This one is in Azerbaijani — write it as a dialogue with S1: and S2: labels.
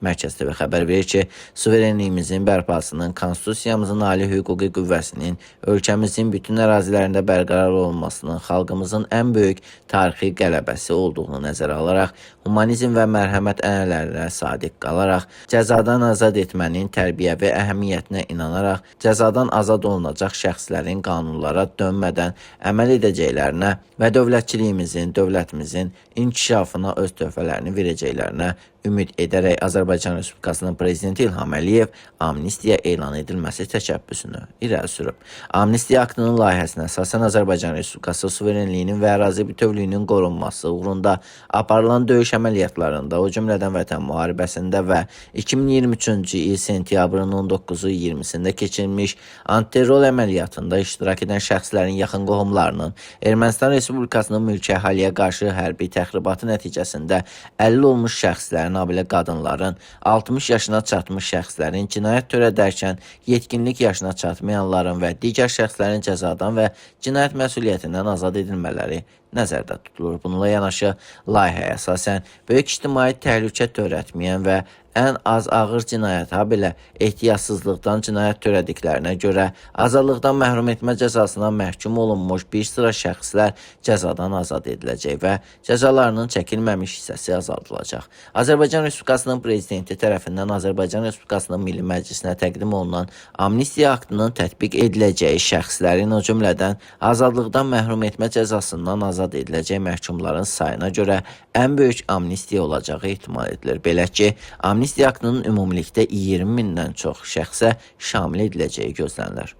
S1: Mərkəz TV xəbər verir ki, suverenliyimizin bərpasının, konstitusiyamızın ali hüquqi qüvvəsinin, ölkəmizin bütün ərazilərində bərqərar olunmasının xalqımızın ən böyük tarixi qələbəsi olduğunu nəzərə alaraq, humanizm və mərhəmət ənənələrinə sadiq qalaraq, cəzadan azad etmənin tərbiyəvi əhəmiyyətinə inanaraq, cəzadan azad olunacaq şəxslərin qanunlara dönmədən əməl edəcəklərinə və dövlətçiliyimizin, dövlətimizin inkişafına öz töhfələrini verəcəklərinə ümid edərək Azərbaycan Respublikasının Prezidenti İlham Əliyev amnistiya elan edilməsi təşəbbüsünü irəli sürüb. Amnistiya aktının layihəsinə əsasən Azərbaycan Respublikası suverenliyinin və ərazi bütövlüyünün qorunması uğrunda aparılan döyüş əməliyyatlarında, o cümlədən Vətən müharibəsində və 2023-cü il sentyabrın 19-u 20-sində keçirilmiş antiterror əməliyyatında iştirak edən şəxslərin yaxın qohumlarının Ermənistan Respublikasının mülki əhaliyə qarşı hərbi təxribatı nəticəsində əlil olmuş şəxslərin, habelə qadınların, 60 yaşına çatmış şəxslərin, cinayət törədərkən yetkinlik yaşına çatmayanların və digər şəxslərin cəzadan və cinayət məsuliyyətindən azad edilmələri nəzərdə tutulur. Bununla yanaşı layihəyə əsasən böyük ictimai təhlükə törətməyən və ən az ağır cinayət, habelə ehtiyatsızlıqdan cinayət törədiklərinə görə azadlıqdan məhrum etmə cəzasına məhkum olunmuş bir sıra şəxslər cəzadan azad ediləcək və cəzalarının çəkilməmiş hissəsi azaldılacaq. Azərbaycan Respublikasının Prezidenti tərəfindən Azərbaycan Respublikasının Milli Məclisinə təqdim olunan amnistiya aktının tətbiq ediləcəyi şəxslərin, o cümlədən azadlıqdan məhrum etmə cəzasından azad ediləcək məhkumların sayına görə ən böyük amnistiya olacağı ehtimal edilir. Belə ki, amnistiya aktının ümumilikdə 20 mindən çox şəxsə şamil ediləcəyi gözlənilir.